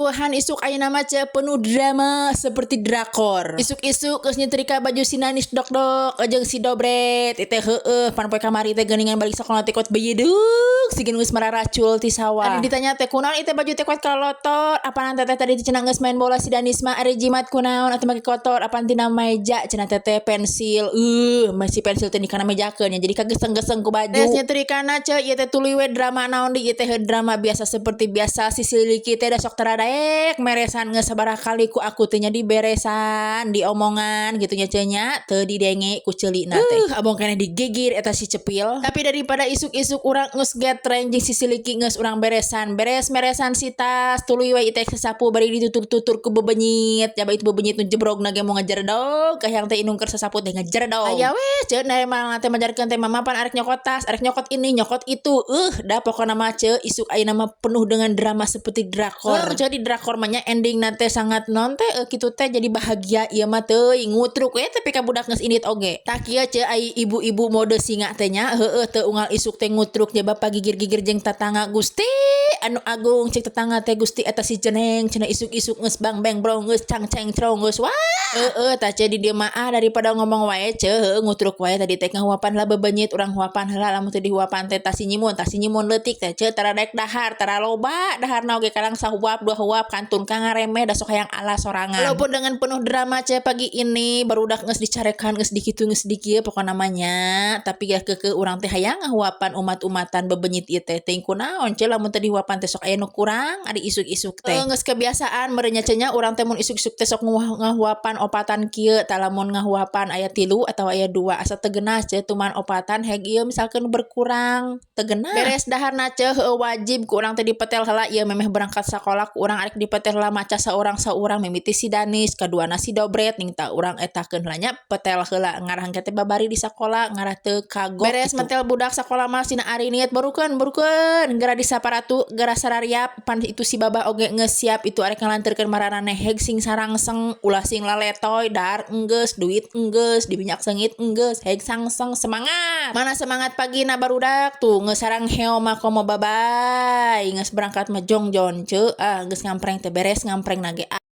Tuhan, isuk ayeuna mah, ce, penuh drama seperti drakor. Isuk-isuk geus nyetrika baju si Nanis dok-dok jeung si Dobret teh, heueuh, pan poe kamari teh geuningan balik sakola teh kot beuyedug siga geus mararacul ti sawah. Anu ditanya teh, "Kunaon ieu baju teh kot kalotor?" "Apanan Teteh, tadi teh cenah geus main bola si Danis mah, ari jimat kunaon atuh make kotor?" "Apan tina meja cenah Teteh pensil, masih pensil teh dikana mejakeun nya, jadi kageseng-geseng ku baju." Beres nyetrikana, ce, ieu teh tuluy we drama naon deui ieu teh, drama biasa seperti biasa. Si Siliki teh da sok tara daek meresan, geus sabaraha kali ku aku teh nya diberesan, diomongan gitu nya, ce nya, teu didenge ku ceulina teh. Abong keneh digigir eta si cepil. Tapi daripada isuk-isuk urang geus getreng jeung si Siliki, geus urang beresan, beres meresan si tas, tuluy we ieu teh sasapu bari ditutur-tutur ku bebenyit. Jaba itu bebenyit nu jebrogna ge mau ngajeredog kahayang teh indung keur sasapu teh ngajeredog. Aya we, ce, na teh majarkeun teh, "Mama pan arek nyokot tas, arek nyokot ini, nyokot itu." Da pokona mah, ce, isuk ayeuna mah penuh dengan drama seperti drakor. Jadi drakor mah nya ending teh sangat non teh kitu teh jadi bahagia, ieu mah teuing, ngutruk we tapi ka budak geus indit oge. Tah kieu, ce, ai ibu-ibu mode singa teh nya, heueuh, teu unggal isuk teh ngutruk jaba pagigir-gigir jeung tatangga. "Gusti anu agung," cek tetangga teh, "Gusti eta si Jeneng cenah isuk-isuk geus bang beng brong, geus cang ceng crong geus wah." Heueuh, tah, ce, di dieu mah, ah, daripada ngomong wae, ce, heueuh, ngutruk wae. Tadi teh ngahuapan lah bebenyit, urang huapan heula, lamun teu dihuapan teh tas si nyimun, tas si nyimun leutik teh, ce, tara daek dahar, tara loba daharna oge, kadang sahuap dua huap kantun ka ngaremeh, da sok hayang ala sorangan. Walaupun dengan penuh drama, ce, pagi ini barudak geus dicarekan, geus dikitu, geus dikieu pokona mah nya, tapi ya keukeuh urang teh hayang ngahuapan umat-umatan bebenyit ieu teh. Teuing kunaon, ce, lamun teu dihuapan teh sok aya nu kurang ari isuk-isuk teh. Geus kebiasaan meureun nya, ce nya, urang teh mun isuk-isuk teh sok ngahuapan opatan kieu. Tah, lamun ngahuapan aya tilu atau aya dua asa teu geunah, ce, tuman opatan heg ieu misalkeun berkurang teu geunah. Beres daharna, ce, heueuh, wajib ku urang teh dipetel heula ieu memeh berangkat sakola. Ku urang arek dipetel heula maca saurang-saurang, mimiti si Danis, kaduana si Dobret, ning tah urang etakeun heula nya, petel heula ngarah engke teh babari di sakola ngarah teu kagok. Beres gitu. Metel budak sakola mah sina arinit, "Borukeun, borukeun," geura disaparatu, geura sarariap. Pan itu si babah oge geus siap itu arek ngalanturkeun maraneh, heg sing sarangseng, ulah sing laletoy, dahar enggeus, duit enggeus, diminyak seungit enggeus, heg sangseng, semangat. Mana semangat pagina barudak tuh, geus sarang heo mah komo babay, geus berangkat mah jongjon, ce, ah, geus ngampreng teh beres ngampreng nage.